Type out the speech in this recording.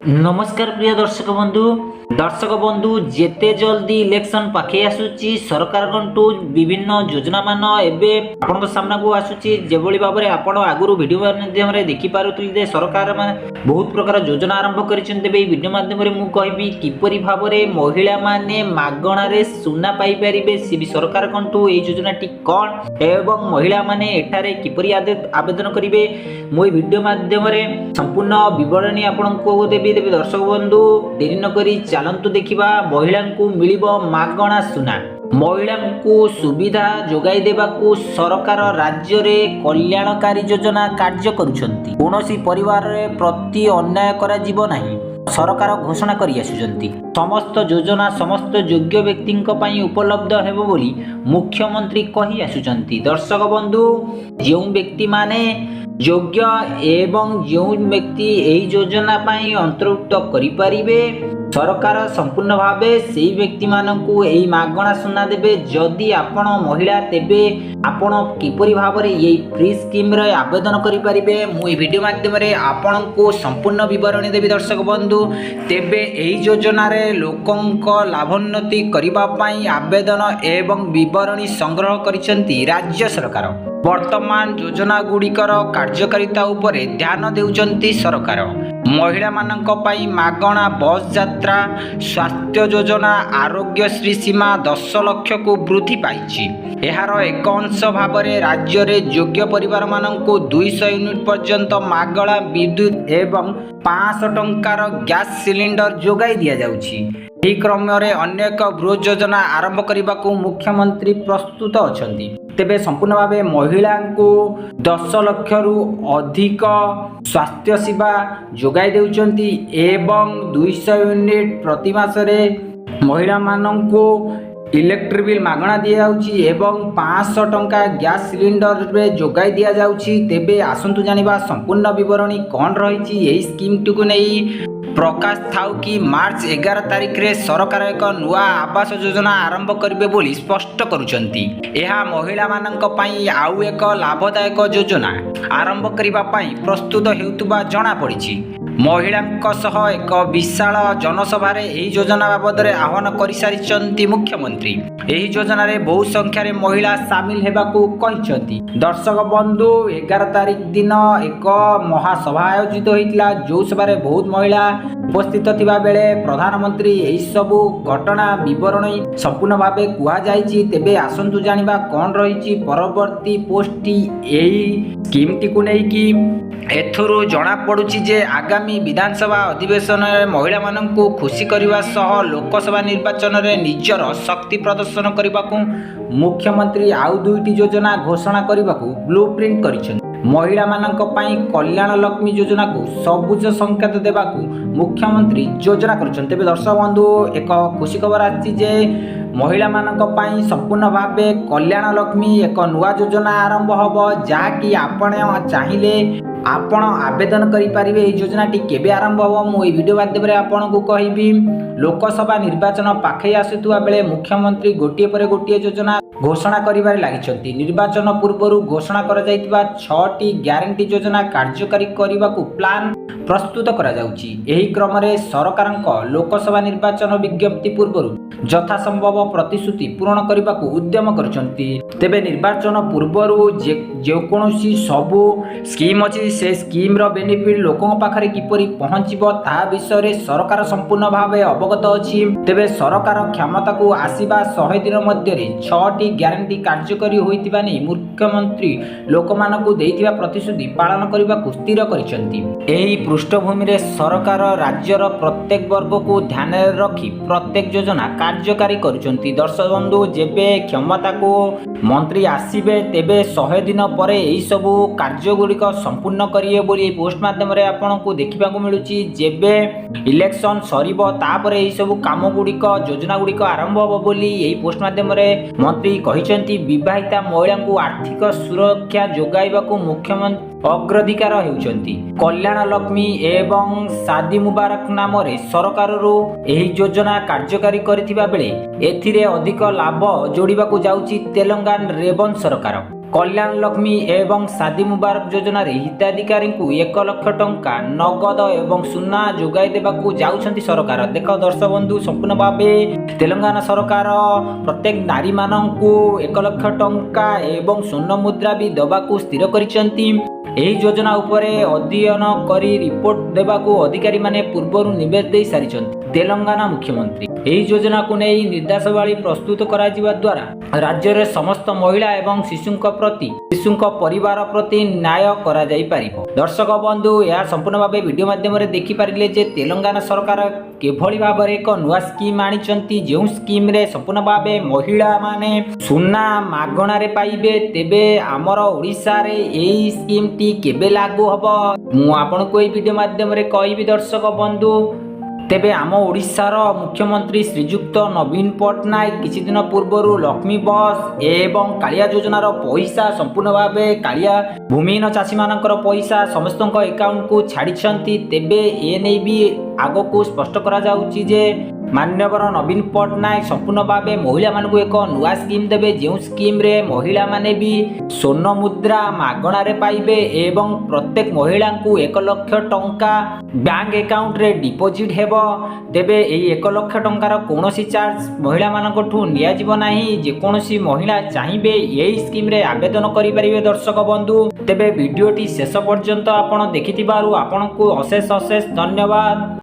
ନମସ୍କାର ପ୍ରିୟ ଦର୍ଶକ ବନ୍ଧୁ। ଦର୍ଶକ ବନ୍ଧୁ, ଯେତେ ଜଲ୍ଦି ଇଲେକ୍ସନ ପାଖେଇ ଆସୁଛି, ସରକାରଙ୍କଠୁ ବିଭିନ୍ନ ଯୋଜନା ମାନ ଏବେ ଆପଣଙ୍କ ସାମ୍ନାକୁ ଆସୁଛି। ଯେଭଳି ଭାବରେ ଆପଣ ଆଗରୁ ଭିଡ଼ିଓ ମାଧ୍ୟମରେ ଦେଖିପାରୁଥିଲେ ଯେ ସରକାର ମାନେ ବହୁତ ପ୍ରକାର ଯୋଜନା ଆରମ୍ଭ କରିଛନ୍ତି। ତେବେ ଏହି ଭିଡ଼ିଓ ମାଧ୍ୟମରେ ମୁଁ କହିବି କିପରି ଭାବରେ ମହିଳାମାନେ ମାଗଣାରେ ସୁନା ପାଇପାରିବେ, ସେ ବି ସରକାରଙ୍କଠୁ। ଏହି ଯୋଜନାଟି କ'ଣ ଏବଂ ମହିଳାମାନେ ଏଠାରେ କିପରି ଆବେଦନ କରିବେ, ମୁଁ ଏହି ଭିଡ଼ିଓ ମାଧ୍ୟମରେ ସମ୍ପୂର୍ଣ୍ଣ ବିବରଣୀ ଆପଣଙ୍କୁ ଦେବି। ତେବେ ଦର୍ଶକ ବନ୍ଧୁ, ଡେରି ନକରି ଚାଲନ୍ତୁ ଦେଖିବା। ମହିଳାଙ୍କୁ ମିଳିବ ମାଗଣା ସୁନା। ମହିଳାଙ୍କୁ ସୁବିଧା ଯୋଗାଇ ଦେବାକୁ ସରକାର ରାଜ୍ୟରେ କଲ୍ୟାଣକାରୀ ଯୋଜନା କାର୍ଯ୍ୟ କରୁଛନ୍ତି। କୌଣସି ପରିବାରରେ ପ୍ରତି ଅନ୍ୟାୟ କରାଯିବ ନାହିଁ, ସରକାର ଘୋଷଣା କରି ଆସୁଛନ୍ତି। ସମସ୍ତ ଯୋଜନା ସମସ୍ତ ଯୋଗ୍ୟ ବ୍ୟକ୍ତିଙ୍କ ପାଇଁ ଉପଲବ୍ଧ ହେବ ବୋଲି ମୁଖ୍ୟମନ୍ତ୍ରୀ କହି ଆସୁଛନ୍ତି। ଦର୍ଶକ ବନ୍ଧୁ, ଯେଉଁ ବ୍ୟକ୍ତିମାନେ ଯୋଗ୍ୟ ଏବଂ ଯେଉଁ ବ୍ୟକ୍ତି ଏହି ଯୋଜନା ପାଇଁ ଅନ୍ତର୍ଭୁକ୍ତ କରିପାରିବେ, ସରକାର ସମ୍ପୂର୍ଣ୍ଣ ଭାବେ ସେଇ ବ୍ୟକ୍ତିମାନଙ୍କୁ ଏହି ମାଗଣା ସୁନା ଦେବେ। ଯଦି ଆପଣ ମହିଳା, ତେବେ ଆପଣ କିପରି ଭାବରେ ଏହି ଫ୍ରି ସ୍କିମ୍ରେ ଆବେଦନ କରିପାରିବେ, ମୁଁ ଏହି ଭିଡ଼ିଓ ମାଧ୍ୟମରେ ଆପଣଙ୍କୁ ସମ୍ପୂର୍ଣ୍ଣ ବିବରଣୀ ଦେବି। ଦର୍ଶକ ବନ୍ଧୁ, ତେବେ ଏହି ଯୋଜନାରେ ଲୋକଙ୍କ ଲାଭୋନ୍ନତି କରିବା ପାଇଁ ଆବେଦନ ଏବଂ ବିବରଣୀ ସଂଗ୍ରହ କରିଛନ୍ତି ରାଜ୍ୟ ସରକାର। ବର୍ତ୍ତମାନ ଯୋଜନା ଗୁଡ଼ିକର କାର୍ଯ୍ୟକାରିତା ଉପରେ ଧ୍ୟାନ ଦେଉଛନ୍ତି ସରକାର। ମହିଳାମାନଙ୍କ ପାଇଁ ମାଗଣା ବସ୍ ଯାତ୍ରା, ସ୍ୱାସ୍ଥ୍ୟ ଯୋଜନା ଆରୋଗ୍ୟଶ୍ରୀ ସୀମା 10 ଲକ୍ଷକୁ ବୃଦ୍ଧି ପାଇଛି। ଏହାର ଏକ ଅଂଶ ଭାବରେ ରାଜ୍ୟରେ ଯୋଗ୍ୟ ପରିବାରମାନଙ୍କୁ 200 ୟୁନିଟ୍ ପର୍ଯ୍ୟନ୍ତ ମାଗଣା ବିଦ୍ୟୁତ୍ ଏବଂ 500 ଟଙ୍କାର ଗ୍ୟାସ୍ ସିଲିଣ୍ଡର ଯୋଗାଇ ଦିଆଯାଉଛି। ଏହି କ୍ରମରେ ଅନ୍ୟ ଏକ ବୃହତ୍ ଯୋଜନା ଆରମ୍ଭ କରିବାକୁ ମୁଖ୍ୟମନ୍ତ୍ରୀ ପ୍ରସ୍ତୁତ ଅଛନ୍ତି। ତେବେ ସମ୍ପୂର୍ଣ୍ଣ ଭାବେ ମହିଳାଙ୍କୁ 10 ଲକ୍ଷରୁ ଅଧିକ ସ୍ୱାସ୍ଥ୍ୟ ସେବା ଯୋଗାଇ ଦେଉଛନ୍ତି ଏବଂ 200 ୟୁନିଟ୍ ପ୍ରତି ମାସରେ ମହିଳାମାନଙ୍କୁ ଇଲେକ୍ଟ୍ରିକ୍ ବିଲ୍ ମାଗଣା ଦିଆଯାଉଛି ଏବଂ 500 ଟଙ୍କା ଗ୍ୟାସ୍ ସିଲିଣ୍ଡରରେ ଯୋଗାଇ ଦିଆଯାଉଛି। ତେବେ ଆସନ୍ତୁ ଜାଣିବା ସମ୍ପୂର୍ଣ୍ଣ ବିବରଣୀ କ'ଣ ରହିଛି ଏହି ସ୍କିମ୍ଟିକୁ ନେଇ। ପ୍ରକାଶ ଥାଉ କି, ମାର୍ଚ୍ଚ 11 ତାରିଖରେ ସରକାର ଏକ ନୂଆ ଆବାସ ଯୋଜନା ଆରମ୍ଭ କରିବେ ବୋଲି ସ୍ପଷ୍ଟ କରୁଛନ୍ତି। ଏହା ମହିଳାମାନଙ୍କ ପାଇଁ ଆଉ ଏକ ଲାଭଦାୟକ ଯୋଜନା ଆରମ୍ଭ କରିବା ପାଇଁ ପ୍ରସ୍ତୁତ ହେଉଥିବା ଜଣାପଡ଼ିଛି। ମହିଳାଙ୍କ ସହ ଏକ ବିଶାଳ ଜନସଭାରେ ଏହି ଯୋଜନା ବାବଦରେ ଆହ୍ୱାନ କରିସାରିଛନ୍ତି ମୁଖ୍ୟମନ୍ତ୍ରୀ। ଏହି ଯୋଜନାରେ ବହୁ ସଂଖ୍ୟାରେ ମହିଳା ସାମିଲ ହେବାକୁ କହିଛନ୍ତି। ଦର୍ଶକ ବନ୍ଧୁ, 11 ତାରିଖ ଦିନ ଏକ ମହାସଭା ଆୟୋଜିତ ହୋଇଥିଲା, ଯେଉଁ ସଭାରେ ବହୁତ ମହିଳା ଉପସ୍ଥିତ ଥିବା ବେଳେ ପ୍ରଧାନମନ୍ତ୍ରୀ ଏହିସବୁ ଘଟଣା ବିବରଣୀ ସମ୍ପୂର୍ଣ୍ଣ ଭାବେ କୁହାଯାଇଛି। ତେବେ ଆସନ୍ତୁ ଜାଣିବା କ'ଣ ରହିଛି ପରବର୍ତ୍ତୀ ପୋଷ୍ଟଟି ଏହି ସ୍କିମ୍ଟିକୁ ନେଇକି। ଏଥିରୁ ଜଣାପଡ଼ୁଛି ଯେ ଆଗାମୀ ବିଧାନସଭା ଅଧିବେଶନରେ ମହିଳାମାନଙ୍କୁ ଖୁସି କରିବା ସହ ଲୋକସଭା ନିର୍ବାଚନରେ ନିଜର ଶକ୍ତି ପ୍ରଦର୍ଶନ କରିବାକୁ ମୁଖ୍ୟମନ୍ତ୍ରୀ ଆଉ ଦୁଇଟି ଯୋଜନା ଘୋଷଣା କରିବାକୁ ବ୍ଲୁ ପ୍ରିଣ୍ଟ କରିଛନ୍ତି। ମହିଳାମାନଙ୍କ ପାଇଁ କଲ୍ୟାଣ ଲକ୍ଷ୍ମୀ ଯୋଜନାକୁ ସବୁଜ ସଂକେତ ଦେବାକୁ ମୁଖ୍ୟମନ୍ତ୍ରୀ ଯୋଜନା କରିଛନ୍ତି। ତେବେ ଦର୍ଶକ ବନ୍ଧୁ, ଏକ ଖୁସି ଖବର ଆସିଛି ଯେ ମହିଳାମାନଙ୍କ ପାଇଁ ସମ୍ପୂର୍ଣ୍ଣ ଭାବେ କଲ୍ୟାଣ ଲକ୍ଷ୍ମୀ ଏକ ନୂଆ ଯୋଜନା ଆରମ୍ଭ ହେବ, ଯାହାକି ଆପଣ ଚାହିଁଲେ ଆପଣ ଆବେଦନ କରିପାରିବେ। ଏହି ଯୋଜନାଟି କେବେ ଆରମ୍ଭ ହେବ, ମୁଁ ଏହି ଭିଡ଼ିଓ ମାଧ୍ୟମରେ ଆପଣଙ୍କୁ କହିବି। ଲୋକସଭା ନିର୍ବାଚନ ପାଖେଇ ଆସୁଥିବା ବେଳେ ମୁଖ୍ୟମନ୍ତ୍ରୀ ଗୋଟିଏ ପରେ ଗୋଟିଏ ଯୋଜନା ଘୋଷଣା କରିବାରେ ଲାଗିଛନ୍ତି। ନିର୍ବାଚନ ପୂର୍ବରୁ ଘୋଷଣା କରାଯାଇଥିବା ଛଅଟି ଗ୍ୟାରେଣ୍ଟି ଯୋଜନା କାର୍ଯ୍ୟକାରୀ କରିବାକୁ ପ୍ଲାନ୍ ପ୍ରସ୍ତୁତ କରାଯାଉଛି। ଏହି କ୍ରମରେ ସରକାରଙ୍କ ଲୋକସଭା ନିର୍ବାଚନ ବିଜ୍ଞପ୍ତି ପୂର୍ବରୁ ଯଥାସମ୍ଭବ ପ୍ରତିଶ୍ରୁତି ପୂରଣ କରିବାକୁ ଉଦ୍ୟମ କରୁଛନ୍ତି। ତେବେ ନିର୍ବାଚନ ପୂର୍ବରୁ ଯେକୌଣସି ସବୁ ସ୍କିମ୍ ଅଛି, ସେ ସ୍କିମ୍ର ବେନିଫିଟ୍ ଲୋକଙ୍କ ପାଖରେ କିପରି ପହଞ୍ଚିବ, ତାହା ବିଷୟରେ ସରକାର ସମ୍ପୂର୍ଣ୍ଣ ଭାବେ ଅବଗତ ଅଛି। ତେବେ ସରକାର କ୍ଷମତାକୁ ଆସିବା 100 ଦିନ ମଧ୍ୟରେ ଛଅଟି ଗ୍ୟାରେଣ୍ଟି କାର୍ଯ୍ୟକାରୀ ହୋଇଥିବା ନେଇ ମୁଖ୍ୟମନ୍ତ୍ରୀ ଲୋକମାନଙ୍କୁ ଦେଇଥିବା ପ୍ରତିଶ୍ରୁତି ପାଳନ କରିବାକୁ ସ୍ଥିର କରିଛନ୍ତି। ଏହି ପୃଷ୍ଠଭୂମିରେ ସରକାର ରାଜ୍ୟର ପ୍ରତ୍ୟେକ ବର୍ଗକୁ ଧ୍ୟାନରେ ରଖି ପ୍ରତ୍ୟେକ ଯୋଜନା କାର୍ଯ୍ୟକାରୀ କରୁଛନ୍ତି। ଦର୍ଶକ ବନ୍ଧୁ, ଯେବେ କ୍ଷମତାକୁ ମନ୍ତ୍ରୀ ଆସିବେ, ତେବେ 100 ଦିନ ପରେ ଏହିସବୁ କାର୍ଯ୍ୟଗୁଡ଼ିକ ସମ୍ପୂର୍ଣ୍ଣ କରିବେ ବୋଲି ଏହି ପୋଷ୍ଟ ମାଧ୍ୟମରେ ଆପଣଙ୍କୁ ଦେଖିବାକୁ ମିଳୁଛି। ଯେବେ ଇଲେକ୍ସନ ସରିବ, ତାପରେ ଏହିସବୁ କାମ ଗୁଡ଼ିକ, ଯୋଜନା ଗୁଡ଼ିକ ଆରମ୍ଭ ହେବ ବୋଲି ଏହି ପୋଷ୍ଟ ମାଧ୍ୟମରେ ମନ୍ତ୍ରୀ କହିଛନ୍ତି। ବିବାହିତା ମହିଳାଙ୍କୁ ଆର୍ଥିକ ସୁରକ୍ଷା ଯୋଗାଇବାକୁ ମୁଖ୍ୟମନ୍ତ୍ରୀ ଅଗ୍ରାଧିକାର ହେଉଛନ୍ତି। କଲ୍ୟାଣ ଲକ୍ଷ୍ମୀ ଏବଂ ସାଦି ମୁବାରକ ନାମରେ ସରକାରରୁ ଏହି ଯୋଜନା କାର୍ଯ୍ୟକାରୀ କରିଥିବା ବେଳେ ଏଥିରେ ଅଧିକ ଲାଭ ଯୋଡ଼ିବାକୁ ଯାଉଛି ତେଲେଙ୍ଗାନା ରେବନ୍ତ ସରକାର। କଲ୍ୟାଣ ଲକ୍ଷ୍ମୀ ଏବଂ ସାଦି ମୁବାରକ ଯୋଜନାରେ ହିତାଧିକାରୀଙ୍କୁ 1 ଲକ୍ଷ ଟଙ୍କା ନଗଦ ଏବଂ ସୁନା ଯୋଗାଇ ଦେବାକୁ ଯାଉଛନ୍ତି ସରକାର। ଦେଖ ଦର୍ଶକ ବନ୍ଧୁ, ସମ୍ପୂର୍ଣ୍ଣ ଭାବେ ତେଲେଙ୍ଗାନା ସରକାର ପ୍ରତ୍ୟେକ ନାରୀମାନଙ୍କୁ 1 ଲକ୍ଷ ଟଙ୍କା ଏବଂ ସ୍ୱର୍ଣ୍ଣ ମୁଦ୍ରା ବି ଦେବାକୁ ସ୍ଥିର କରିଛନ୍ତି। ଏହି ଯୋଜନା ଉପରେ ଅଧ୍ୟୟନ କରି ରିପୋର୍ଟ ଦେବାକୁ ଅଧିକାରୀମାନେ ପୂର୍ବରୁ ନିର୍ଦ୍ଦେଶ ଦେଇ ସାରିଛନ୍ତି ତେଲେଙ୍ଗାନା ମୁଖ୍ୟମନ୍ତ୍ରୀ। ଏହି ଯୋଜନାକୁ ନେଇ ନିର୍ଦ୍ଦେଶାବଳୀ ପ୍ରସ୍ତୁତ କରାଯିବା ଦ୍ୱାରା ରାଜ୍ୟରେ ସମସ୍ତ ମହିଳା ଏବଂ ଶିଶୁଙ୍କ ପରିବାର ପ୍ରତି ନ୍ୟାୟ କରାଯାଇପାରିବ। ଦର୍ଶକ ବନ୍ଧୁ, ଏହା ସମ୍ପୂର୍ଣ୍ଣ ଭାବେ ଭିଡ଼ିଓ ମାଧ୍ୟମରେ ଦେଖିପାରିଲେ ଯେ ତେଲେଙ୍ଗାନା ସରକାର କିଭଳି ଭାବରେ ଏକ ନୂଆ ସ୍କିମ୍ ଆଣିଛନ୍ତି, ଯେଉଁ ସ୍କିମ୍ରେ ସମ୍ପୂର୍ଣ୍ଣ ଭାବେ ମହିଳାମାନେ ସୁନା ମାଗଣାରେ ପାଇବେ। ତେବେ ଆମର ଓଡ଼ିଶାରେ ଏହି ସ୍କିମ୍ଟି କେବେ ଲାଗୁ ହେବ, ମୁଁ ଆପଣଙ୍କୁ ଏହି ଭିଡ଼ିଓ ମାଧ୍ୟମରେ କହିବି ଦର୍ଶକ ବନ୍ଧୁ। ତେବେ ଆମ ଓଡ଼ିଶାର ମୁଖ୍ୟମନ୍ତ୍ରୀ ଶ୍ରୀଯୁକ୍ତ ନବୀନ ପଟ୍ଟନାୟକ କିଛି ଦିନ ପୂର୍ବରୁ ଲକ୍ଷ୍ମୀ ବସ୍ ଏବଂ କାଳିଆ ଯୋଜନାର ପଇସା, ସମ୍ପୂର୍ଣ୍ଣ ଭାବେ କାଳିଆ ଭୂମିହୀନ ଚାଷୀମାନଙ୍କର ପଇସା ସମସ୍ତଙ୍କ ଆକାଉଣ୍ଟକୁ ଛାଡ଼ିଛନ୍ତି। ତେବେ ଏ ନେଇ ବି ଆଗକୁ ସ୍ପଷ୍ଟ କରାଯାଉଛି ଯେ ମାନ୍ୟବର ନବୀନ ପଟ୍ଟନାୟକ ସମ୍ପୂର୍ଣ୍ଣ ଭାବେ ମହିଳାମାନଙ୍କୁ ଏକ ନୂଆ ସ୍କିମ୍ ଦେବେ, ଯେଉଁ ସ୍କିମ୍ରେ ମହିଳାମାନେ ବି ସ୍ୱର୍ଣ୍ଣ ମୁଦ୍ରା ମାଗଣାରେ ପାଇବେ ଏବଂ ପ୍ରତ୍ୟେକ ମହିଳାଙ୍କୁ 1 ଲକ୍ଷ ଟଙ୍କା ବ୍ୟାଙ୍କ ଆକାଉଣ୍ଟରେ ଡିପୋଜିଟ୍ ହେବ। ତେବେ ଏହି 1 ଲକ୍ଷ ଟଙ୍କାର କୌଣସି ଚାର୍ଜ ମହିଳାମାନଙ୍କଠୁ ନିଆଯିବ ନାହିଁ। ଯେକୌଣସି ମହିଳା ଚାହିଁବେ ଏହି ସ୍କିମ୍ରେ ଆବେଦନ କରିପାରିବେ। ଦର୍ଶକ ବନ୍ଧୁ, ତେବେ ଭିଡ଼ିଓଟି ଶେଷ ପର୍ଯ୍ୟନ୍ତ ଆପଣ ଦେଖିଥିବାରୁ ଆପଣଙ୍କୁ ଅଶେଷ ଅଶେଷ ଧନ୍ୟବାଦ।